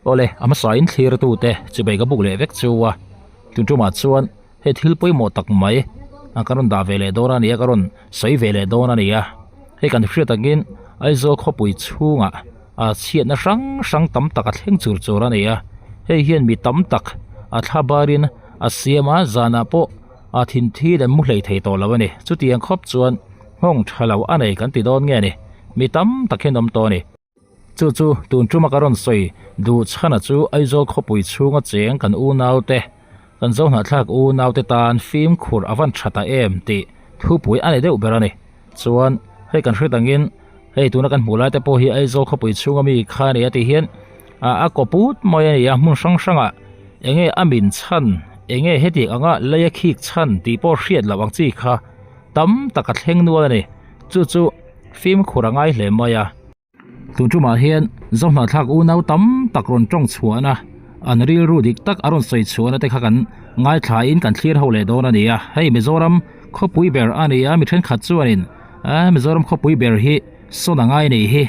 Awle, a hmasain thlirtute chibei ka buk leh vek chu a, tun tumah chuan hei thil pawimawh tak mai a ka rawn dah ve leh dawn a ni a, ka rawn sawi ve leh dawn a ni a, hei kan hriat angin Aizawl khawpui chhungah a chhiatna hrang hrang tam tak a thleng chur chur a ni a, hei hian mi tam tak a thla barin a siam a, zanah pawh a thinthi leh mu hlei thei tawh lo a ni, chutiang khawp chuan nghawng tha lo a nei kan ti dawn nge ni, mi tam tak hian awm tawh a ni. Chu chu tun tuma ka rawn sawi duh chhana chu Aizawl khawpui chhunga cheng kan unaute, kan Zohnahthlak unaute tan fimkhur a van tha ta em tih thupui a ni deuh ber a ni. Chuan hei kan hriat angin hei tuna kan hmuh laite pawh hi Aizawl khawpui chhunga mi kha a ni a tih hian a kaw put mai a ni a, hmun hrang hrangah enge a min chhan, enge hetiang anga lei a khik chhan tih pawh hriat loh ang chi kha tam tak a thleng nual a ni. Chu chu fimkhur a ngai hle mai a. Tun tumah hian Zohnahthlak unau tam tak rawn tawng chhuahna, an rilru dik tak a rawn sawi chhuahna te kha kan ngaithlain kan thlir ho leh dawn a ni a. Hei Mizoram khawpui ber a ni a, mi thenkhat chuanin a Mizoram khawpui ber hi sawn a ngai nei hi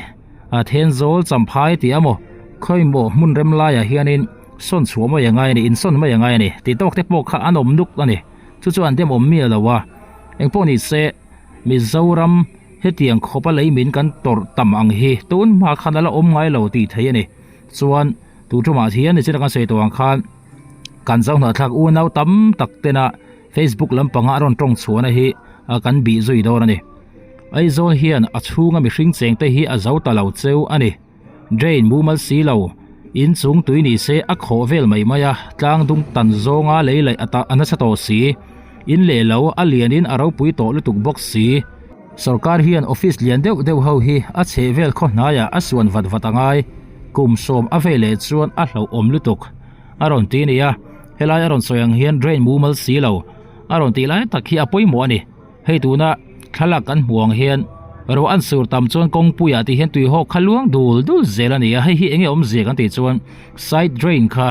a Thenzawl Champhai tih a maw khawimaw hmun rem laiah hianin sawn chhuah mai a ngai a ni, insawn mai a ngai a ni tih tawk te pawh kha an awm nuk a ni. Chu chu an demawm miah lo a, engpawh ni se Mizoram hetiang khawpa lei min kan tawrh tam ang hi tun hma khan a la awm ngai lo tih theih a ni. Chuan tu tumah hian nichina kan sawi tawh ang khan kan Zohnahthlak unau tam tak tena Facebook lampanga a rawn tawng chhuahna hi kan bih zui dawn a ni. Aizawl hian a chhunga mihring cheng te hi a zo ta lo cheu a ni. Drain mumal si lo, in chung tui ni se a khawh vel mai mai a, tlang dung tan zawnga lei laih a a nasa tawh si. In leh lo a lianin a ropui tawh lutuk bawk si. Sorkar hian office lian deuh deuh ho hi a chheh vel khaw hnaiah a suan vat vat a ngai. Kum sawm a vei leh chuan a hlauhawm lutuk. A rawn ti nia, helai a rawn sawi ang hian drain mumal si lo. A rawn tih lai tak hi a pawimawh a ni. Hei tuna thlalak kan hmuh ang hian ruah an sur tam chuan kawngpuiah tih hian tuihawk kha luang dul dul zel a ni a, hei hi enge awmzia kan tih chuan side drain kha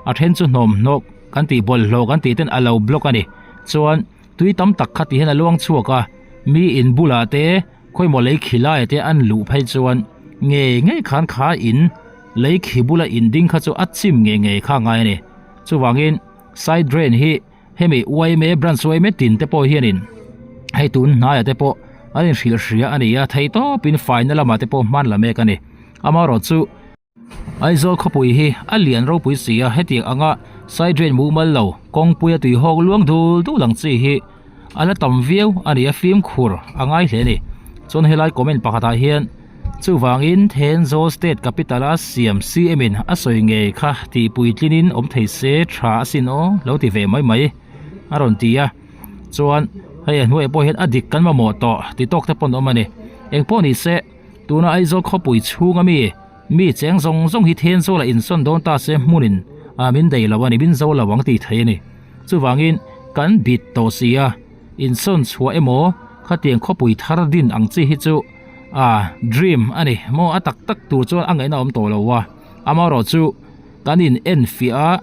a then chu hnawm hnawk kan tih bawlhhlawh kan tih ten a lo block a ni chuan tui tam tak kha tih hian a luang chhuak a mi in bulah te khawimaw lei khi laiah te an luh phei chuan ngei ngei khan kha in lei khi bula in ding kha chu a chim ngei ngei kha a ngai a ni chuvangin side drain hi. Hemi yma branch yma tin te pawh hianin hei tun hnaiah te pawh an inhrilh hria a ni a, thei tawpin faina lamah te pawh hman la mek a ni. Amaherawhchu Aizawl khawpui hi a lian ropui si a, hetiang anga side drain mumal lo kawngpuia tuihawk luang dul dul ang chi hi a la tam viau a ni a, fimkhur a ngai hle a ni. Chuan helai comment pakhatah hian. Chuvangin Thenzawl State Capital a siam CM in a sawi ngei kha tih puitlinin awm thei se tha asin aw lo ti ve mai mai a rawn ti a, chuan hei a hnuaiah pawh hian a dik kan mamawh tawh ti tawk te pawn awm a ni. Engpawh ni se tuna Aizawl khawpui chhunga mi mi cheng zawng zawng hi Thenzawl ah insawn dawn ta se hmunin a min dei lo a ni, min zo lo ang tih thei a ni. Chuvangin kan bit tawh si a, insawn chhuah emaw khatiang khawpui thar din ang chi hi chu A dream a ni maw a tak tak tur chuan a ngaihna awm tawh lo a, amaherawhchu kan in en fiah a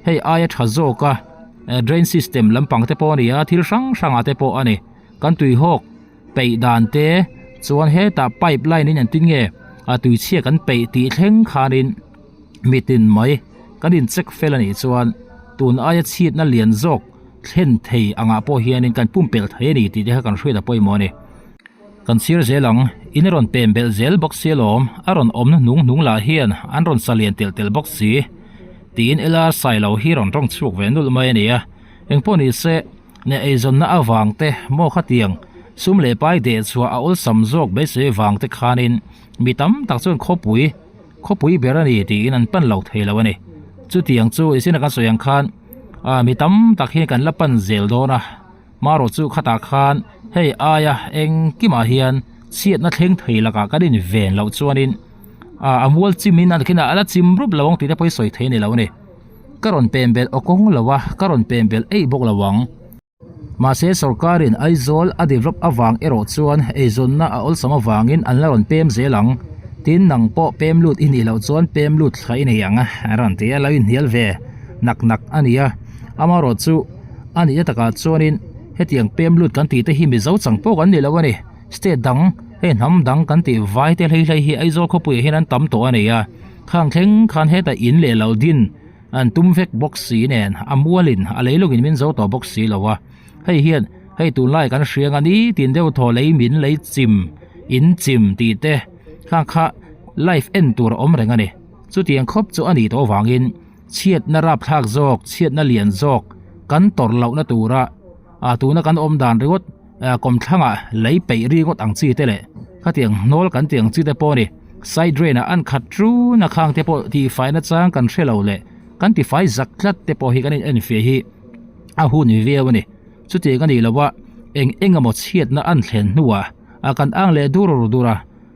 hei aia tha zawk a drain system lampang te pawh a ni a thil hrang hrang ah te pawh a ni kan tuihawk peih dan te chuan hetah pipe line in engtin nge a tui chhia kan peih tih thleng khanin mitin mai kan in check fel a nih chuan tun aia chhitna lian zawk thlen thei angah pawh hianin kan pumpelh thei a ni tih te kha kan hriat a pawimawh a ni. Kan chhir zel ang, in a rawn pem belh zel bawk si alawm, a rawn awm hnung hnung lah hian an rawn sa lian telh telh bawk si. Tiin LR Sailo hi rawn tawng chhuak ve nulh mai a ni a, engpawh ni se, ne eizawnna avang te maw khatiang sum leh pai deh chhuah a awlsam zawk beisei vang te khanin mi tam tak chuan khawpui, khawpui ber a ni tiin an pan lo thei lo a ni. Chutiang chu i sin a kan sawi ang khan mi tam tak hian kan la pan zel dawn a. Marawh chu khatah khan hei aia engkimah hian chhiatna thleng thei lakah kan inven loh chuanin a mual chimin a khin a la chim rup lo ang tih te pawh hi sawi thei a ni lo a ni. Ka rawn pen belh aw kawng lo a, ka rawn pen belh eih bawk lo ang. Mahse sorkarin Aizawl a develop avang erawh chuan eizawnna a awlsam avangin an la rawn pem zel ang. Tin nang pawh pem lut i nih loh chuan pem lut thla i nei ang a rawn ti a, lo inhnial ve nak nak a ni a. Amaherawh chu. A nihna takah chuanin hetiang pem lut kan tih te hi Mizo chang pawh kan ni lo a ni. State dang hei hnam dang kan tih vai te hlei hlei hi Aizawl khawpuiah hian an tam tawh a ni a. Khang thleng khan hetah in leh lo din an tum vek bawk si nen a mualin a leilungin min zo tawh bawk si lo a. Hei hian hei tunlai kan hria anga nitin deuh thaw lei min lei chim in chim tih te khang kha live en tur a awm reng a ni. Chutiang khawp chu a nih tawh avangin chhiatna rapthlak zawk chhiatna lian zawk kan tawrh lohna tura ah tuna kan awm dan ringawt ah kawmthlangah lei peih ringawt ang chi te leh khatiang hnawl kan tih ang chi te pawh a ni side drain ah an khat ṭun a khang te pawh tihfai na chang kan hre lo leh kan tifai zak tlat te pawh hi kan in enfiah hi a hun viau a ni chutiang a nih loh a eng eng emaw chhiatna an thlen hnuah ah kan ang leh dur dur a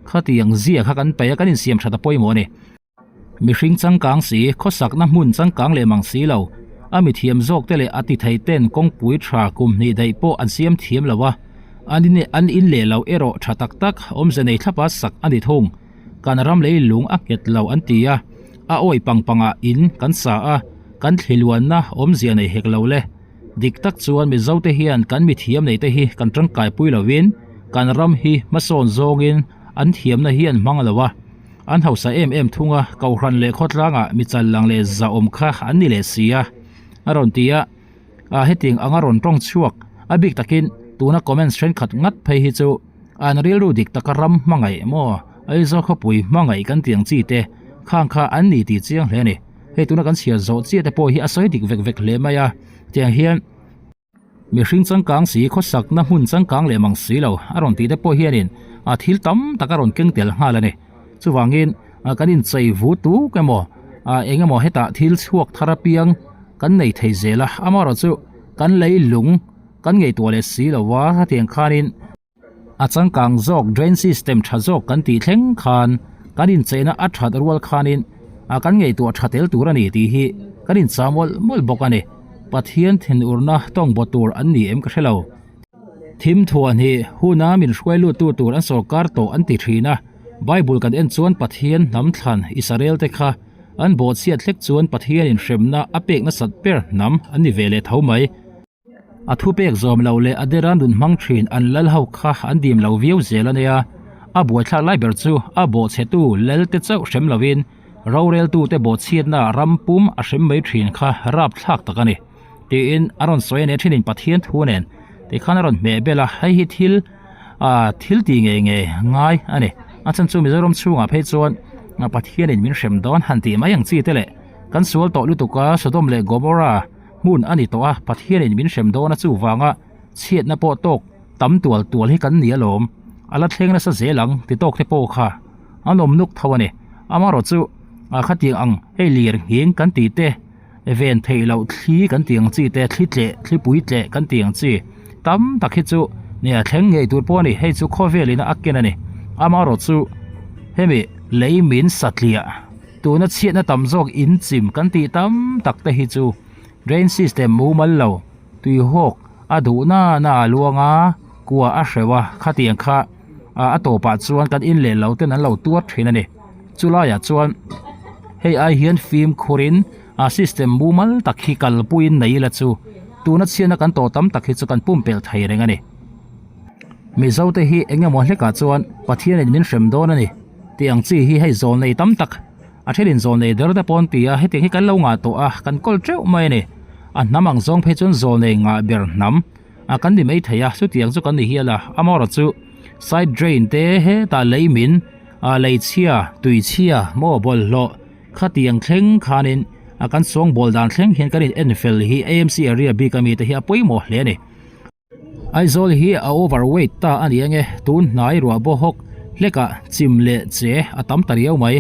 khatiang zia kha kan peih a kan insiam that a pawimawh a ni. Mihring changkang si, khawsakna hmun changkang leh mang si lo. A mithiam zawk te leh a ti thei ten kawngpui tha kum hnih daih pawh an siam thiam lo a, an in an in leh lo erawh tha tak tak awmze nei thlapa sak a ni thung. Kan ram lei lung a nghet lo an ti a, a awi pang pangah in kan sa a, kan thliluanna awmzia nei hek lo le. Dik tak chuan Mizo te hian kan mithiam nei te hi kan tangkai pui lovin kan ram hi hmasawn zawngin an thiamna hi an hmang lo a. An hausa em em thung a, Kohhran leh khawtlangah mi chal lang leh zahawm kha an ni leh si a, a rawn ti a. Ah hetiang anga rawn tawng chhuak a bik takin tuna comments thenkhat ngat phei hi chu an rilru dik taka ram hmangaih maw Aizawl khawpui hmangaih kan tih ang chi te khang kha an ni tih chiang hle a ni. Hei tuna kan chhiar zawh chiah te pawh hi a sawi dik vek vek hle mai a, tiang hian. Mihring changkang si, khawsakna hmun changkang leh mang si lo a rawn tih te pawh hianin a thil tam tak a rawn keng tel nghal a ni. Chuvangin kan inchei vu tuk emaw eng emaw hetah thil chhuak thar apiang kan nei thei zel a, amaherawhchu kan lei lung kan ngaihtuah leh si lo a, hetiang khanin A changkang zawk drain system tha zawk kan tih thleng khan kan incheina a that rual khanin a kan ngaihtuah tha tel tur a ni tih hi kan inchah mawlh mawlh bawk a ni. Pathian thinurna tawng baw tur an ni em ka hre lo. Thim thuah hnih huna min hruai luttu tur an sawrkar tawh an ti thin a, Bible kan en chuan Pathian hnam thlan Israel te kha an bawhchhiat hlek chuan Pathian inhremna a pek nasat ber hnam an ni ve leh tho mai. A thupek zawm lo leh a dera nun hmang thin an lal ho kha an dim lo viau zel a nia. A buaithlak lai ber chu a bawhchhetu lal te chauh hrem lovin roreltute bawhchhiatna ram pum a hrem mai thin kha rapthlak tak a ni tiin a rawn sawi a nia thinin Pathian thu nen tikhan a rawn hmeh bel a, hei hi thil ah thil tih ngei ngei ngai a ni. A chhan chu Mizoram chhungah phei chuan Pathianin min hrem dawn han tih mai ang chi te leh kan sual tawh lutuk a Sodom leh Gomorrah Hmun a ni tawh a, Pathianin min hrem dawn a chuvanga chhiatna pawh tawk tam tual tual hi kan ni alawm. A la thleng nasa zel ang ti tawk te pawh kha an awm nuk tho a ni. Amaherawh chu a khatiang ang hei lir nghing kan tih te, ven theih loh thli kan tih ang chi te, thli tleh, thlipui tleh kan tih ang chi tam tak hi chu nia thleng ngei tur pawh a ni. Hei chu khawvelin a ken a ni. Amaherawh chu hemi lei min satliah. Tuna chhiatna tam zawk in chim kan tih tam tak te hi chu drain system mumal lo tuihawk a duh na na a luang a kua a hreuh a khatiang kha ah a tawpah chuan kan in leh lo ten an lo tuar thin a ni chulaiah chuan hei ai hian fimkhur in a system mumal tak hi kalpuiin nei ila chu tuna chhiatna kan tawh tam tak hi chu kan pumpelh thei reng a ni. Mizo te hi eng emaw hlekah chuan Pathianin min hrem dawn a ni tih ang chi hi hei zawl nei tam tak a thenin zawl nei der te pawh an ti a hetiang hi kan lo ngah tawh a kan kawl teuh mai a ni a hnam ang zawng phei chuan zawl nei ngah ber hnam a kan ni mai thei a chutiang chu kan ni hial a amaherawh chu side drain te hetah lei min ah lei chhia tui chhia maw bawlhhlawh khatiang thleng khanin a kan sawngbawl dan thleng hian kan in en fel hi A M C area bik ami te hi a pawimawh hle a ni. Aizawl hi a overweight ta a ni ange, tun hnai ruah baw hawk hlekah chim leh che a tam ta riau mai,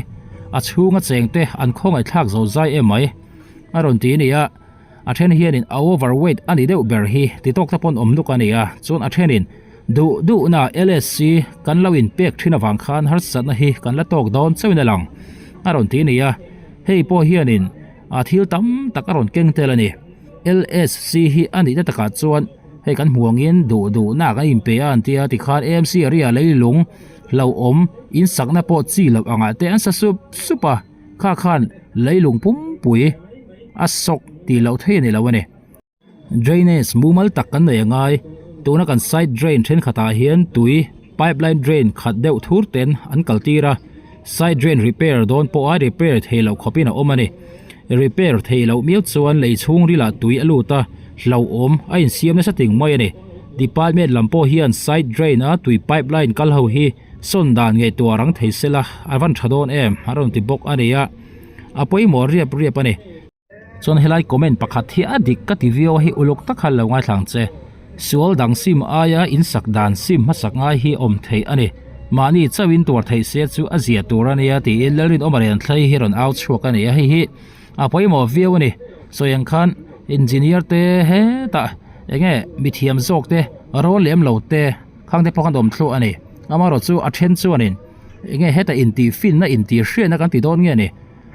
a chhunga cheng te an khawngaihthlak zo zai em mai a rawn ti a ni a, a then hianin a overweight a ni deuh ber hi ti tawk te pawn awm nuk a ni a, chuan a thenin duh duhna LSC kan lo inpek thin avang khan harsatna hi kan la tawk dawn chauhin a lang a rawn ti a ni a, hei pawh hianin a thil tam tak a rawn keng tel a ni. LSC hi a nihna takah chuan hei kan hmu angin duh duhna kan inpe a an tia tikhan AMC area leilung hlauhawm in sakna pawh chi loh angah te an sa sup sup a kha khan leilung pumpui a sawk tih loh thei a ni lo a ni. Drainage mumal tak kan nei a ngai tuna kan side drain thenkhatah hian tui pipeline drain khat deuh thur ten an kal tir a. Side drain repair dawn pawh a repair thei loh khawpin a awm a ni. Repair thei loh miau chuan lei chhungrilah tui a lut a, hlauhawm a insiam nasa ting mai a ni. Department lam pawh hian side drain a tui pipe line kal ho hi sawn dan ngaihtuah rang thei sela a van tha dawn em a rawn ti bawk a ni a, a pawimawh riap riap a ni. Chuan helai comment pakhat hi a dik ka ti viau a hei uluk tak khan lo ngaithla ang che. Sual dang sim aia insak dan sim hmasak ngai hi awm theih a ni. Mahni chauhin tuar theih se chu a zia tur a nia tiin Lalrinawma Renthlei hi rawn au chhuak a ni a, hei hi a pawimawh viau a ni. Sawi ang khan engineer te hetah eng nge mithiam zawk te rawn lem lo te khang te pawh khan awm thluah a ni. Amaherawhchu a then chuanin eng nge hetah intihfinna intihhriatna kan ti dawn nge ni.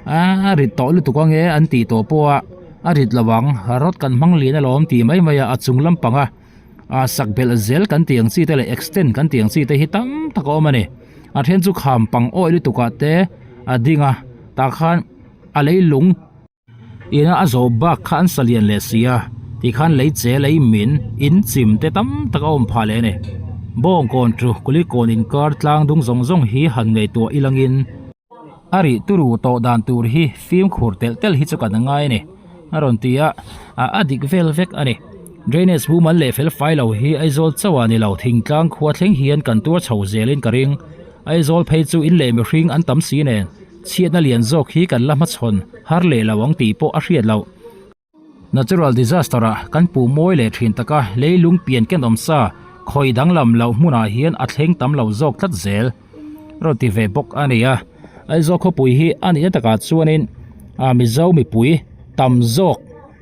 A rit tawh lutuk ange an tih tawh pawh a a rit lo ang rod kan hmang lian alawm tih mai mai a a chung lampanga ah sak belh zel kan tih ang chi te leh extend kan tih ang chi te hi tam tak a awm a ni a then chu kham pang awih lutuk ah te a ding a tah khan a leilung ina a zawh bak kha an sa lian leh si a tikhan lei che lei min in chim te tam tak a awm phah leh a ni bawngkawn chu kulikawn inkar tlang dung zawng zawng hi han ngaihtuah ilangin. A rih turu tawh dan tur hi fimkhur telh telh hi chu kan ngai a ni a rawn ti a, a dik vel vek a ni. Drainage mumal leh fel fai lo hi Aizawl chauh ah ni lo thingtlang khua thleng hian kan tuar chho zelin ka ring. Aizawl phei chu in leh mihring an tam si nen chhiatna lian zawk hi kan la hmachhawn har leh lo ang tih pawh a hriat loh. Natural disaster ah kan puh mawi leh thin taka leilung pian ken awm sa khawi danglam loh hmunah hian a thleng tam lo zawk tlat zel rawn ti ve bawk a ni a. Aizawl khawpui hi a nihna takah chuanin ah Mizo mipui tam zawk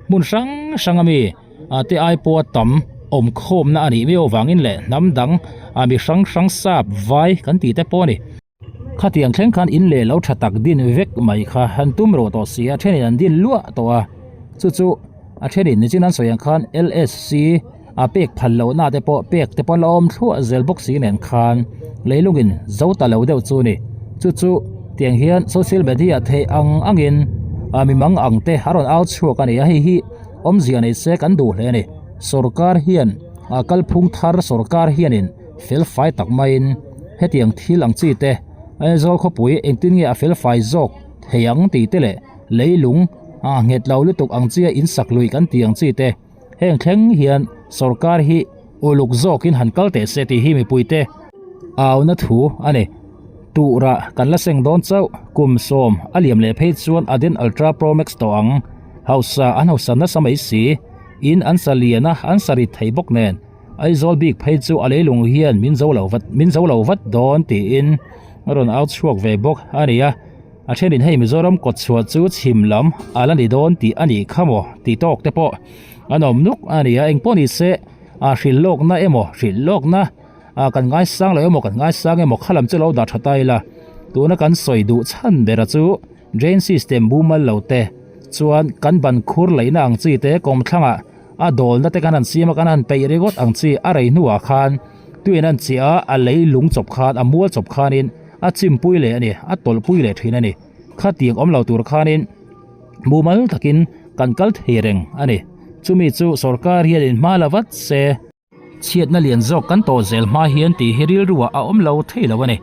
hmun hrang hrang ami ah te ai pawha tam awm khawmna a nih miau avangin leh hnam dang ah mi hrang hrang sap vai kan tih te pawh a ni. Khatiang thleng khan in leh lo tha tak din vek mai kha han tum rawh tawh si a, thenin an din luah tawh a, chu chu a thenin nichin an sawi ang khan LSC a pek phal lohna te pawh pek te pawh an la awm thluah zel bawk si nen khan leilungin zo ta lo deuh chu a ni. Chu chu tiang hian social media theih ang angin a mimang ang te a rawn au chhuak a ni a, hei hi awmzia nei se kan duh hle a ni. Sorkar hian a kalphung thar sorkar hianin felfai tak maiin hetiang thil ang chi te Aizawl khawpui engtin nge a felfai zawk thei ang tih te leh leilung ah nghet lo lutuk ang chi a insak lui kan tih ang chi te heng thleng hian sorkar hi uluk zawkin han kal teh se tih hi mipui te auna thu a ni. Tuhrah kan la seng dawn chauh kum sawm a liam leh phei chuan a den ultra pro max tawh ang hausa an hausa nasa mai si in an sa lian a an sa rit thei bawk nen. Aizawl bik phei chu a leilung hian min zo lo vat min zo lo vat dawn tiin a rawn au chhuak ve bawk a ni a, a thenin hei Mizoram kawt chhuah chu chhim lam a la ni dawn tih a nih kha maw tih tawk te pawh an awm nuk a ni a, engpawh ni se a hrilh lawkna emaw hrilh lawkna a kan ngaisang lo emaw kan ngaisang emaw kha lam chu lo dah tha ta ila tuna kan sawi duh chhan bera chu drain system mumal lo te chuan kan ban khur laihna ang chi te kawmthlangah A dawlna te khan an siam a, kan han peih ringawt ang chi a rei hnuah khan tuiin an chiah a, a lei lung chawp khan a mual chawp khanin a chimpui leh a ni, a tawlhpui leh thin a ni. Khatiang awm lo tur khanin mumal takin kan kal thei reng a ni. Chumi chu sorkar hianin hma la vat se. Chhiatna lian zawk kan tawh zel hma hian tih hi rilruah a awm lo thei lo a ni.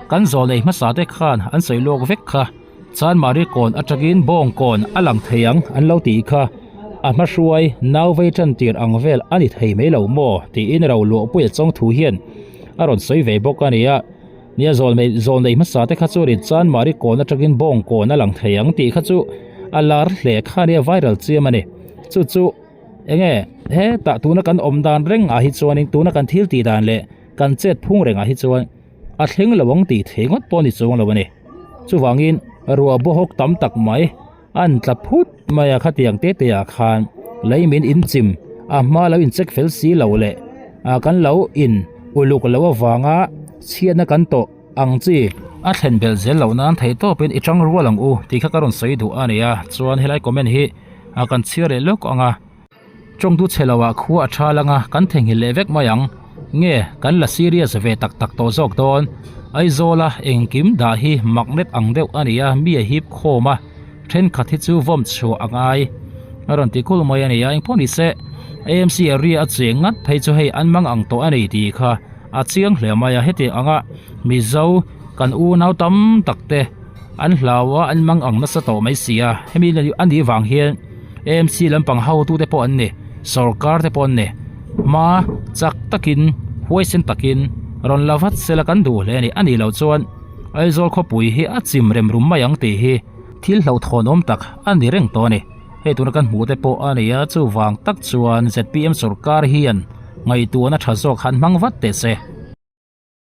Kan zawlnei hmasa te khan an sawi lawk vek kha. Chanmari kawn atangin bawng kawn a lang thei ang an lo tih kha. A hmahruai nau vei tan tir ang vel a ni thei mai lo maw tiin ro luahpuia chawng thu hian a rawn sawi ve bawk a ni a. Nia zawlnei zawlnei hmasa te kha chuanin Chanmari kawn atangin bawng kawn a lang thei ang tih kha chu a lar hle kha nia viral chiam a ni. Chu chu. Enge hetah tuna kan awm dan reng ah hi chuanin tuna kan thil tih dan leh kan chet phung reng ah hi chuan a thleng lo ang tih thei ngawt pawh a ni chuang lo a ni. Chuvangin ruah bawhawk tam tak mai an tla phut mai a khatiang te te ah khan lei min inchim a hma lo in check fel si lo leh ah kan lo in uluk loh avanga chhiatna kan tawh ang chi a thlen belh zel loh nan thei tawpin i tang rual ang u tih kha ka rawn sawi duh a ni a chuan helai comment hi a kan chhiar leh lawk ang a tawngtu chhe lo ah khua a tha lang a kan theihnghilh leh vek mai ang nge kan la serious ve tak tak tawh zawk dawn Aizawl a engkim dah hi magnet ang deuh a ni a mi a hip khawm a thenkhat hi chu vawm chhuah a ngai a rawn ti kul mai a ni a engpawh ni se AMC area a cheng ngat phei chu hei an mang ang tawh a ni tih kha a chiang hle mai a hetiang anga Mizo. Kan unau tam tak te an hlau a, an mang ang nasa tawh mai si a. Hemi a nih vang hian AMC lampang hotute pawh an ni, sorkar te pawh an ni. Hma chak takin, huaisen takin rawn la vat sela kan duh hle a ni. A nih loh chuan Aizawl khawpui hi a chim rem rum mai ang tih hi thil hlauhthawnawm tak a ni reng tawh a ni. Hei tuna kan hmuh te pawh a ni a, chuvang tak chuan zpm sorkar hian ngaihtuahna tha zawk han hmang vat teh se.